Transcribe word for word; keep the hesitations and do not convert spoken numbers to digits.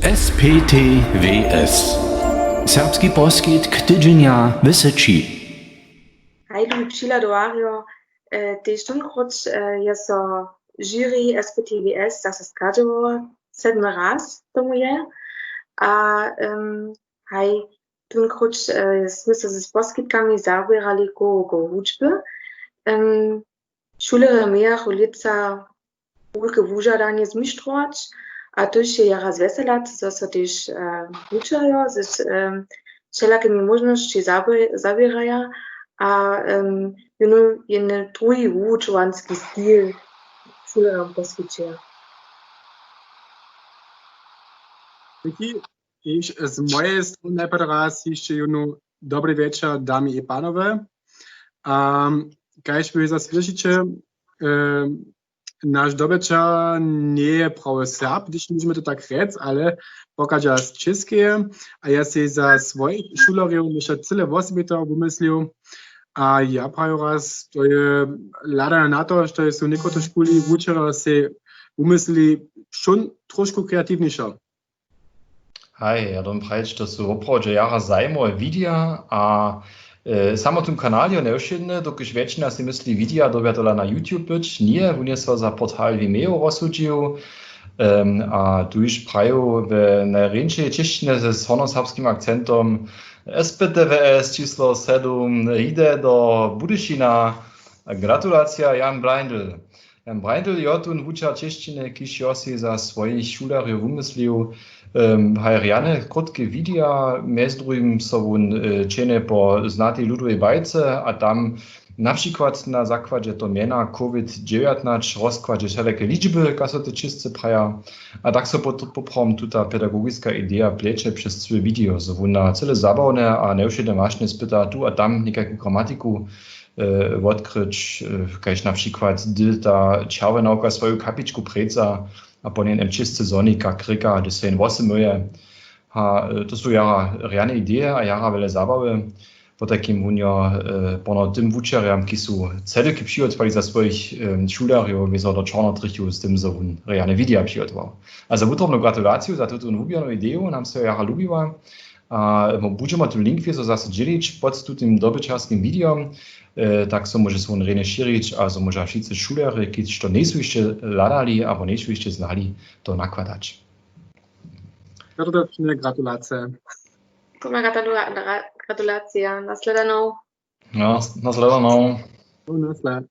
S P T W S. Serbski poskitk tydźenja w Syći. Haj, lubi přihladowarjo, e, tež tónkróć, e, je so žiri S P T W S zaso schadźowało, sedmy raz tomu je. A, em, haj, tónkróć, e, smy so z poskitkami zaběrali kołogo hudźby. Em, šulerjo mějachu lětsa wulke wužadanje zmištrować, a to je jara zwjeselac, zo so tež, e, wučerjo z, e, wšelakimi móžnosći zabě-, zaběraja a, em, jónu jedny druhi wučowanski stil šulerjom poskićeja. Tež z mojej strony najprjedy raz hišće jónu dobry wječor, damy i panowe. A kaž wy za słyšiće, e, naš dobyćar njeje prawy Serb, hdyž móžemy to tak rjec, ale pochadźa z Čěskeje a je sej za swojich šulerjow něšto cyle wosebite wumyslił. A ja prajo raz, to je hladanje na to, što je su někotre šuli wučerjo sej wumyslili wšón trošku kreatiwnišo. Haj, ja dom prajić, to su woprawdźe jara zajimowe widea a, e, samo tón kanal je njewšědny, dokelž wjetšina sej mysli, widea dyrbja tola na YouTube być. Ně, wón je so za portal Vimeo rozsudźił. Em, a tuž praju w najrjeńšej čěšćinje z hornjoserbskim akcentom: S P T W S číslo sedm jědźe do Budyšina. Gratulacija, Jan Breindl. Jan Breindl jo tón wučer čěšćiny, kiž jo sej za swojich šulerjow wumyslił, em, haj rjane krótke widea, mjez druhim so wón, e, ćehnje po znatej ludowej bajce a tam na přikład na zakładźe toho mjena covid dźewjatnaće rozkładźe wšelake ličby, kaž so te čěsće praja. A tak so pot-, poprawom tuta pedagogiska ideja pleće přez cyłe wideo, zo wón na cyle zabawne a njewšědne wašnje spyta tu a tam někajku gramatiku, e, wotkryć, e, kaž na přikład, hdy ta čerwjenawka swoju kapičku prěca a po njenem čěsće zhoni, kak rěka, hdy so jen wosymuje. A, e, to su jara rjane ideje a jara wjele zabawy. Potajkim wón jo, e, pono tym wučerjam, kiž su cedliki přihotowali za swojich, e, šulerjow, wězo do Čornotrěchu z tym, zo wón rjane widea přihotował. A za wutrobnu gratulaciju za tutón wuběrnu ideju, nam so jara lubiła. A, no, budźemy tym link wězo zaso dźělić pod tutym dobyćarskim videom, e, tak so móže so wón rjenje šěrić a so móža wšitcy šulerjo, kiž to njejsu hišće hladali abo njejsu hišće znali, to nakładać. Serdečne gratulacije. Kuma gratula-, gra-, gratulacija. Nasledanow. No, nasledanow. No, nasle.